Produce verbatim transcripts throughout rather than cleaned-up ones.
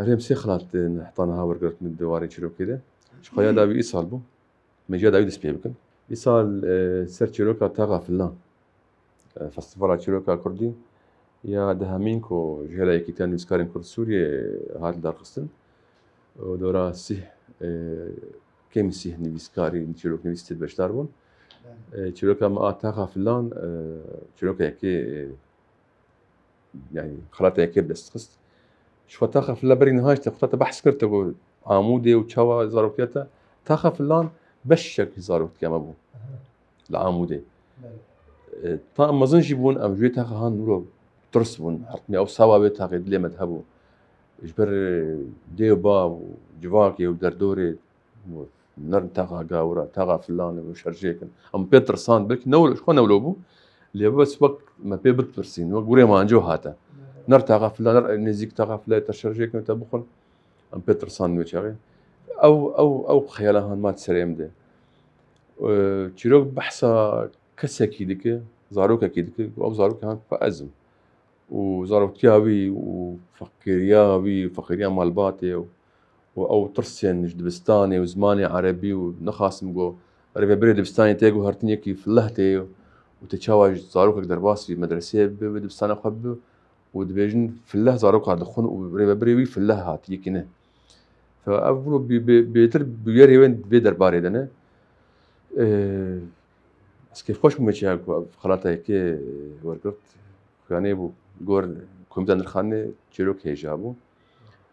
Herêm sê xelat heta niha wergirtin di warê çîrokê de. Ji xwe ya dawî îsal bû. Me jî ya dawî dest pê bikin. Îsal, e, ser çîroka Taxa Filan, e, Festîvala Çîroka Kurdî ya dehemîn ku ji Hêla Yekîtiya Nivîskarên Kurd Sûriyê hat lidarxistin. Û dora sîh, e, kêm sîh nivîskarî, çîroknivîs tê beşdar bûn. E, çîroka me a Taxa Filan, e, çîroka yekê, e, yani xelata yekê bi dest xist. Ji xwe Taxa Filan berî niha jî te xwe te behs kir, te got Amûdê û çawa zaroktiya te. Taxa Filan beşek zaroktiya me bû li Amûdê. E, ta em mezin jî bûn, em ji wê taxa han wilo tirs bûn. Hertmê ew sawa wê taxê dilê me de hebû. Ji ber, e, dê û bav û civakê û derdorê û nerm taxa gawira, taxa filan û şerjêkin. Em pê tirsan, belkî ne wilo, ji xwe ne wilo bû. Lê bes wek me pê bitirsîn, wek gurê manco hate. Ner taxa filan, ner nêzîk taxa filan te şerjêkin, te bixwin. Em pê tirsan wê çaxê. Ew, ew, ew xeyala han ma di serê em de. E, çîrok behsa kesekî dike, zarokekî dike, ku ew zarokê han ku ez im. Û zaroktiya wî û feqîriya wî, feqîriya malbatê û, û ew tirsên ji dibistanê û zimanê erebî û nexasim ku rêvebirê dibistanê tê guhertin yekî fileh tê û tê çawa ji zarokek derbasî medreseyê bibe, wê dibistana xwe bibe û dibêjin fileh zaroka dixwin û rêvebirê wî fileh hat, yekî ne. Fe ev bû bê-, bê-, bêtir bûyerê wê di vê derbarê de ne. Ee, ez kêfxweş bûme çiya ku ev xelata yekê wergirt. Xuyanê bû gor komîta nirxandinê çîrok hêja bû.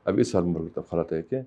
Ev îsal min wergirt ev xelata yekê.